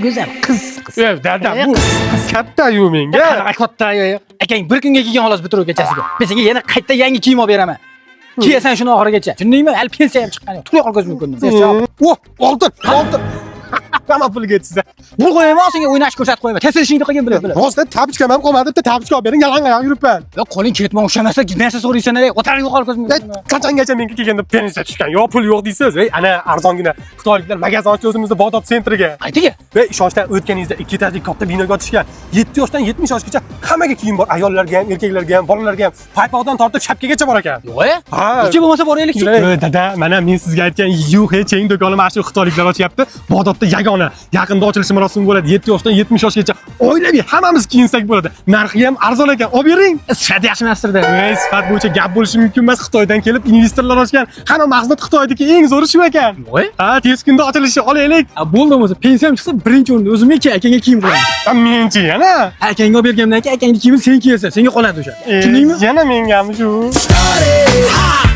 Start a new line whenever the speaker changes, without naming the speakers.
Go'zal qiz, qiz.
Ey, dada, bu katta-yu menga.
Qanaqa katta akang bir kunga kiygan xolos bitirib kechasiga. Men senga yana qayta yangi kiyim olib beraman. Kiyasan shuni oxirigacha. Tushundingmi? Hali pensiya ham chiqqani yo'q. Tur yo'qol ko'zimni ko'rdim.
Oh, oltin, oltin. Hamma pulga yetsa.
Pul qo'yayman, senga o'ynash ko'rsatib qo'yaman. Tez ishingni qilgin bilib bilib.
Rostdan tapichkam ham qolmadi, bitta tapichka olib bering, yalang oyoq yuribman.
Yo, qo'ling ketmon ushamasa narsa so'raysan, ey, o'tar yo'qol ko'zimni.
Ey, qachongacha menga kelganda pensiya tushgan, yo pul yo'q deysiz. Ey, ana arzongina xitoyliklar magazin ochdi o'zimizda Bag'dod sentriga.
Qaytiga?
Va ishonchdan o'tganingizda ikki etajli katta binoga ochishgan. 7 yoshdan 70 yoshgacha hammaga kiyim bor, ayollarga ham, erkaklarga ham, bolalarga ham. Paypoqdan tortib shapkagacha bor ekan.
Yo'q, e?
Ha.
Necha bo'lmasa boraylikchi.
Ey, dada, mana men sizga aytgan Yuhe Cheng do'koni mana shu xitoyliklar ochyapti. Bag'dodda yagona. Yaqinda ochilishi marosimi bo'ladi. 7 yoshdan 70 yoshgacha oilaviy hammamiz kiyinsak bo'ladi. Narxi ham arzon ekan. Olib bering.
Sifati yaxshi emasdirda.
Ey, sifat bo'yicha gap bo'lishi mumkin emas. Xitoydan kelib investorlar ochgan. Hamma mahsulot Xitoydagi eng zo'ri shu ekan.
Yo'q, e?
Ha, tez kunda ochilishi olaylik.
A, bo'ldi bo'lmasa pensiyam chiqsa birinchi o'rinda o'zimga keyin akangga kiyim qo'yamiz.
Ha, menchi yana.
Akangga olib bergandan keyin akangni kiyimini sen kiyasan, senga qoladi o'sha.
E,
Tushundingmi?
Yana mengami shu?
Ha!